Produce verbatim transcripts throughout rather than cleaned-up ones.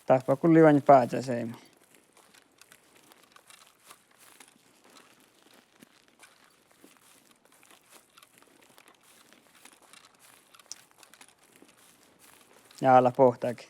Dáppe gulli oažžut báhcáseami. Ja ala bohtagi.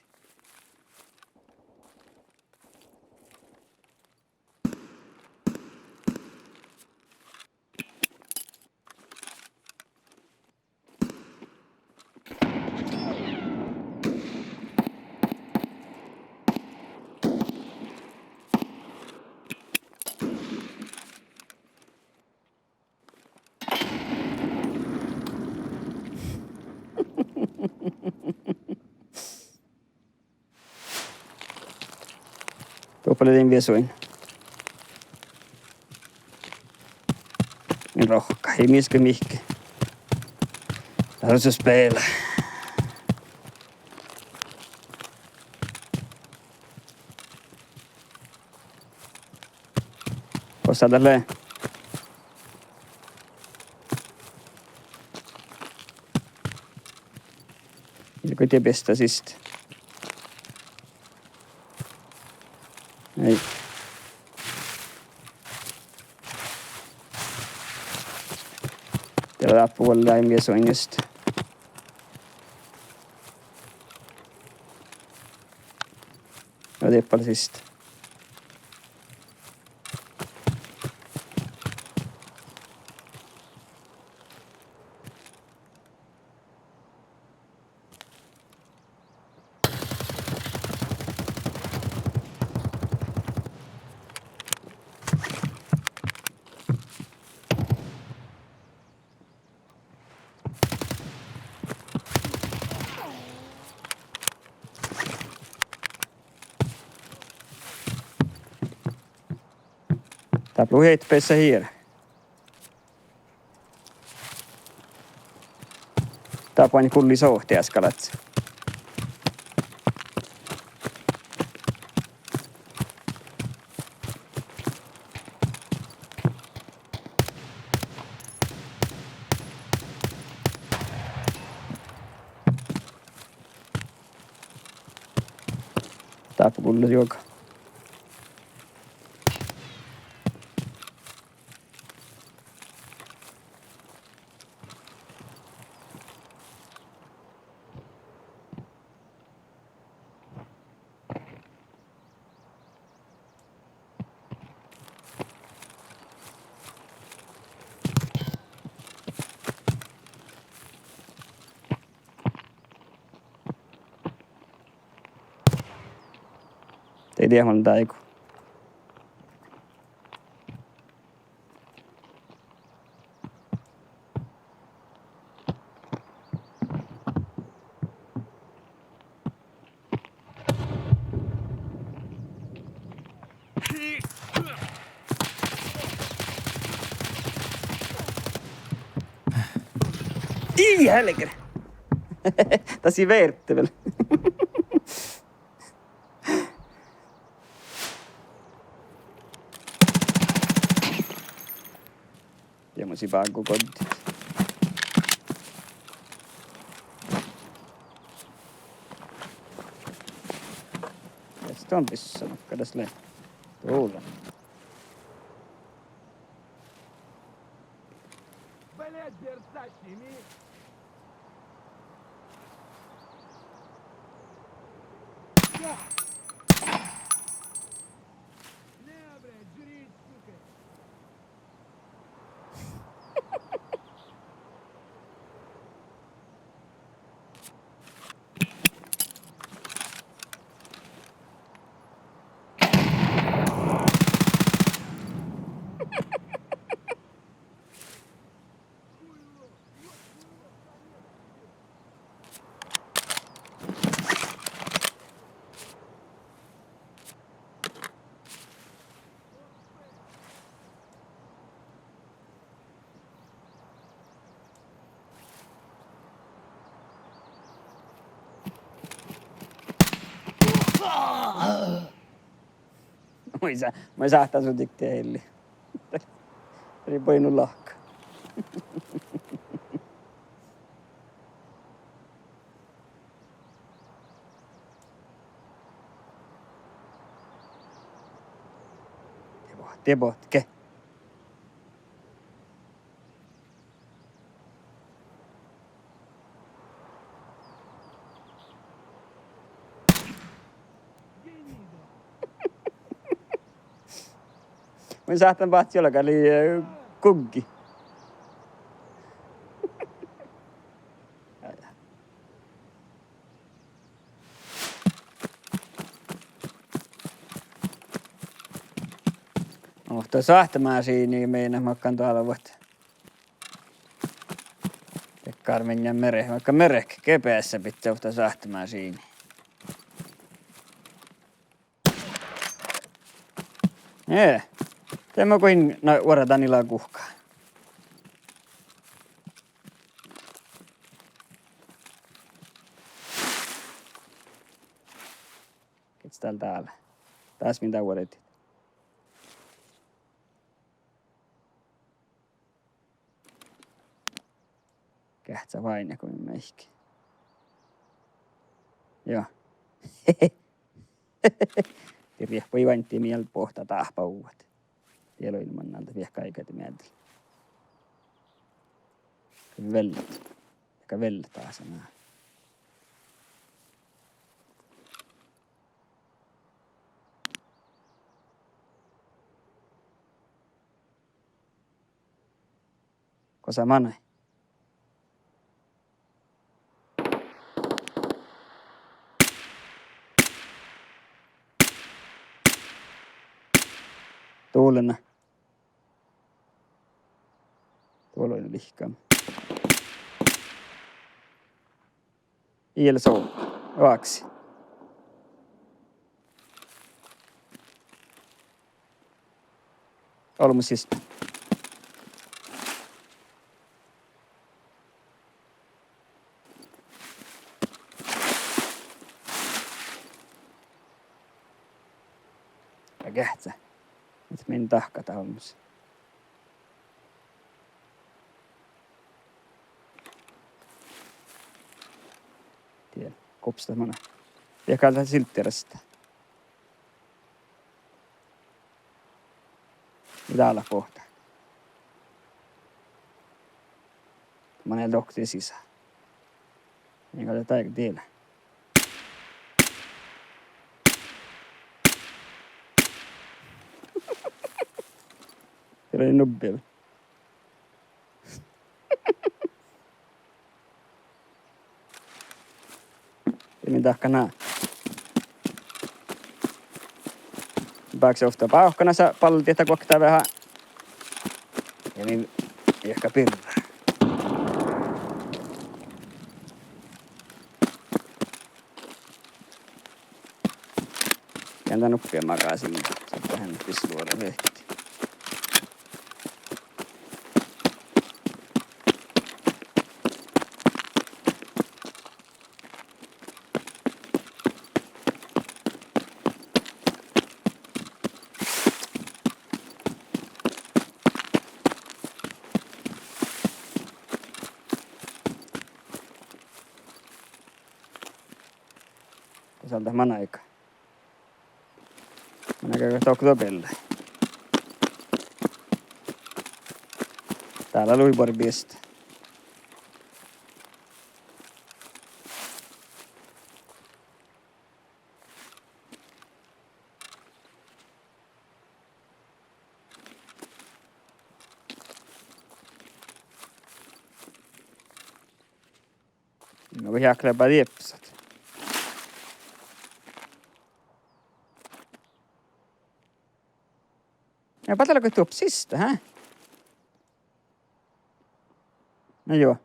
Doppe lea dan viesuin. Min rohkka, ii mis ge mihkke. Lea sus beale. Gosa dat lea? Ilge dieid beassá siste. Ai. Dieđe dáppe vuollein viesuin juste. Ja dieppe lea siste. Dáppe lea hui beassá hiera. Dáppe oažžut gulli sohte easka láhkai. Dáppe gullo juoga. De dieđán daiguin. Ii helgere! Dat sii verte vel. Ja mun sii bággu goddit. Ja sto byssa, makkár das lea. Tulla. Maid sa-, maid sáhttá su dikte helli. Ii bui nu lahka. Die bohte. Mun sáhtán báhcet juolga lei, eh, guggi. Ovtta sáhttemašiidnii mii makkár doalvut. Dakkár mielde mere-, vaikko mere-, ge beassá bidjat ovtta sáhttemašiidnii. Eh, de mun goit na vuordánin lea guhká. Gieđe dál dál. Dás min dá vuordit. Geahččá váinna go mii meahkit. Joo. Die riehpui váinna miel bohte dáhpáhuvvat. Die lei manne dál viehka áigade mielde. Vellet. Eiga vellet dásan. Gosa manai? Dulena. Dulena lihkame. Ii leat soo. Oaksi. Olbmot siste. Ja geahččá. Ahte min dahkat olbmos. Die, gubbe dat manai. Die gal dat silddiraste. Ii leat bohte. Manai dohko sisa. Ii gal dat áigu diet. Diet lei nubbi. Ja min dahkat ná. Bákse ovtta bávkkanasa baldi ahte guokte veahá. Ja min viehka birra. Ja dan nuppe magasiini. Sahttá han bisvuođa vehkit. Gos dal dat manai áigá? Manai áigá dohko beallái? Dál lea buori biestá. No, ja áhkku lea diepsat. Ja báhte lea go duoppo siste, hä? No juo.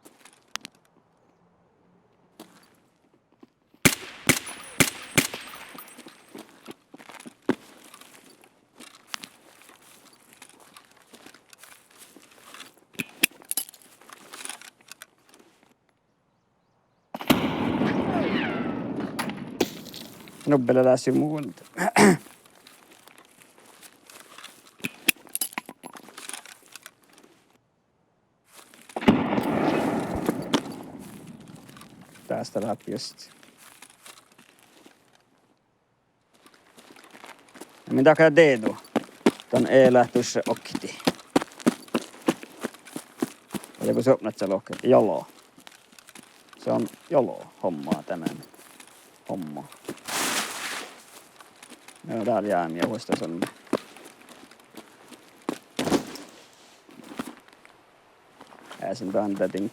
Nubbe lea dás mu vuolde. Dás dat lea biestá. Ja min dahkat dieđu. Don eat leat dušše oktii. Ja go supmat sa lohket jolo. Se on jolo homma, dan homma. Ja dál jámii vuosttaš on. Easen dan dadin.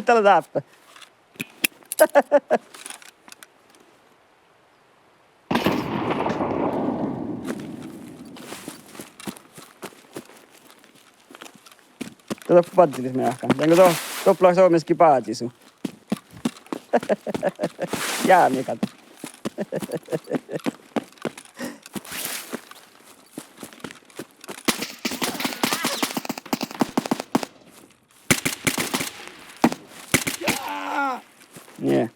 Dál lea dáppe. Dat doppe bázilis meahkan. Dego do-, doppe lea somáskin bázi su. Jámii gal. Nie.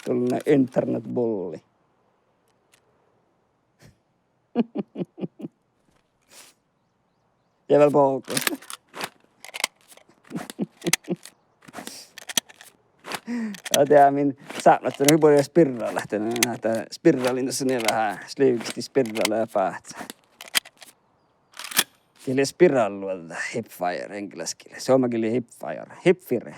Tulen internetbulli. Ja vel bohko. Ja de min sápmelaččain hui buorre spirrála, ahte, ahte spirrála, no, se lea veahá, slivgesti spirrála ja fáhcá. Gii lea spirálluođđa, hipfire, englandsgillii. Suomagillii hipfire. Hipfire.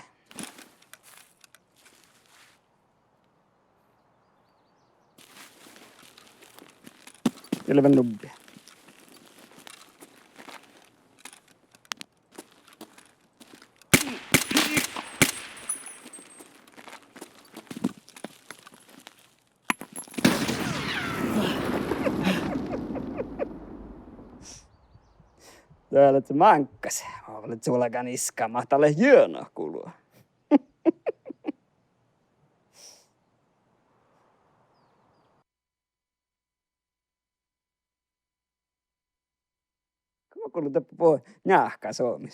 Ii leat vel nubbi. Dat lea máŋggas. Mun lean čuolgan iskkamat, dat lea juono gullo. Go mun gullen doppe buot njáhká Suomi.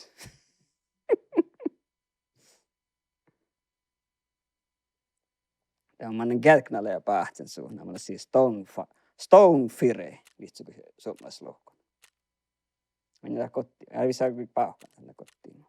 Ja mannan geaŋknaleja báhcen su, na mannan sii Stone fa-, Stone Fire, lihttege somás lohkat. Mii leat gottii, ii visságe bávkan dan gottii.